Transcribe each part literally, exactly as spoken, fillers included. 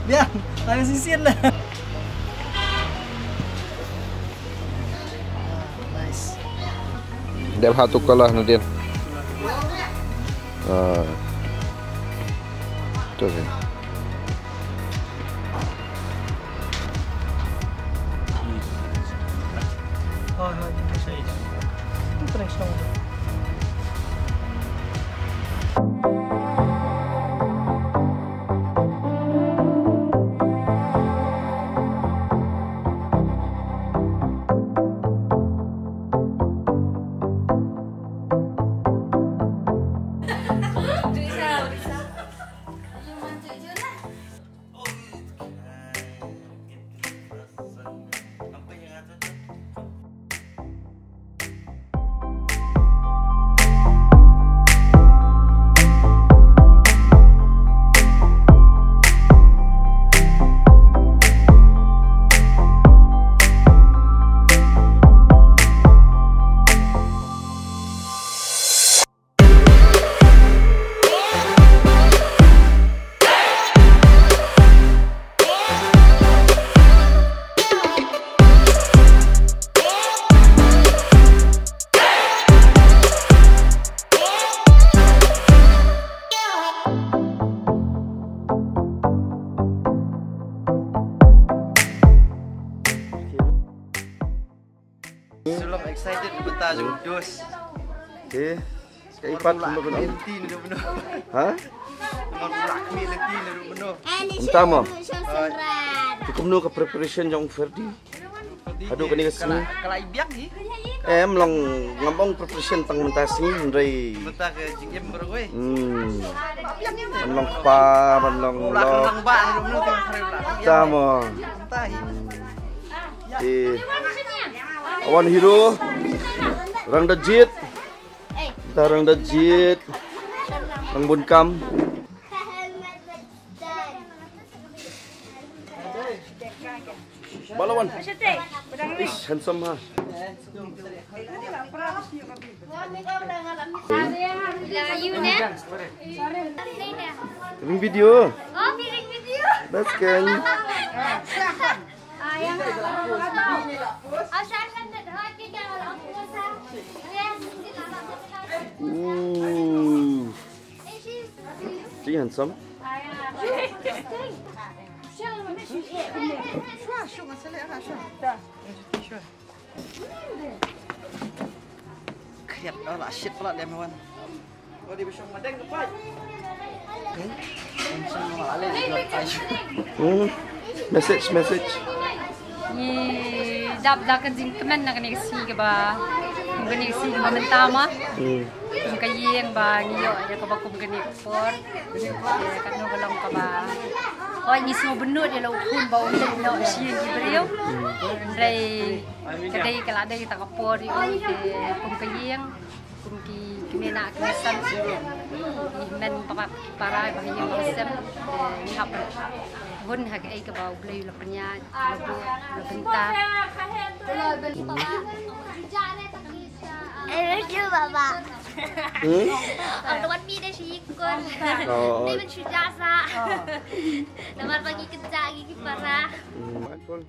Biang, tang shisien la. Nice. Dep ha tu kala na din. Ah. Tu sih. Hoi, hoi, tu sih. Tu kena song. Sulong excited bynta jong dos. Okay. Ka ipat kumno kumno. Lenti na kumno. Ha? Kumno lenti na kumno. Entah mo. Te kumno ka preparation jong Ferdi haduh kane ka sngi? Ka la ibiang hi. Em long ngam ong preparation tang mynta sngi hynrei mynta ka jingim baroh wei. Hmm. Ban long kpa, ban long lok. Entah mo. Eh. Awan hero. Rang da jied. Te rang da jied. Rang bun kam. Balawan. Ish, handsome ha. Ring video. That's good. Ooh. She handsome. Kriat, oh, la shit pala dia mawan. Hmm. Message, message. Ngi dap da ka jingkmen na kane ka sngi kaba, kane ka sngi kaba mynta ma. Hmm. Kum ka ïing ba ngi ïoh ïa kaba kum kane ka por. Ïa kano ka long kaba, hooid ngi sngewbynnud ïa la u khun ba un leit noh sha ïing ki briew. Hynrei ka dei, ka la dei kata ka por ïa u te kum ka ïing. Kum ki kmie na kmie san, ki hynmen para, para ba ha ïing ba ha sem, eh, ngi hap hun ha kaei kaba U Blei u la pynïaid, u la buh, u la bynta. Eh, thank you, Baba. Hmm? Ong tawat mi dei shi ikor. Oh. Dei ban shu jah sa. Namar ba ngi kynjah ngi ki para. Hmm.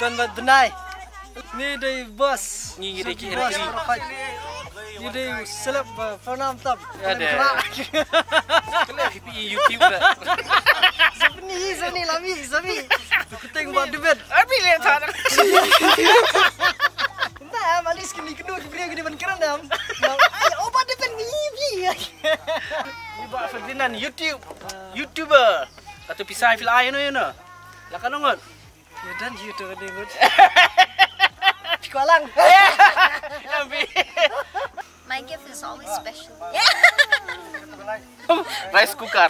Ban bad benai. Ni dei boss. Ngi ngi dei ki boss. Ngi dei seleb ba pranam tam. Ya dei. Kena P P E YouTube da. Sopni sopni lami sopni. Kuteng ba debet. Abi le thana. Ba malis kini kedua ki bria kini ban keren dam. Ai obat debet ni bi. Ni ba Ferdinand YouTube. YouTuber. Katu pisai fil ai no no. Lakan ngot. Udah gitu kan ngut. Kualang. My gift is always special. Rice cooker.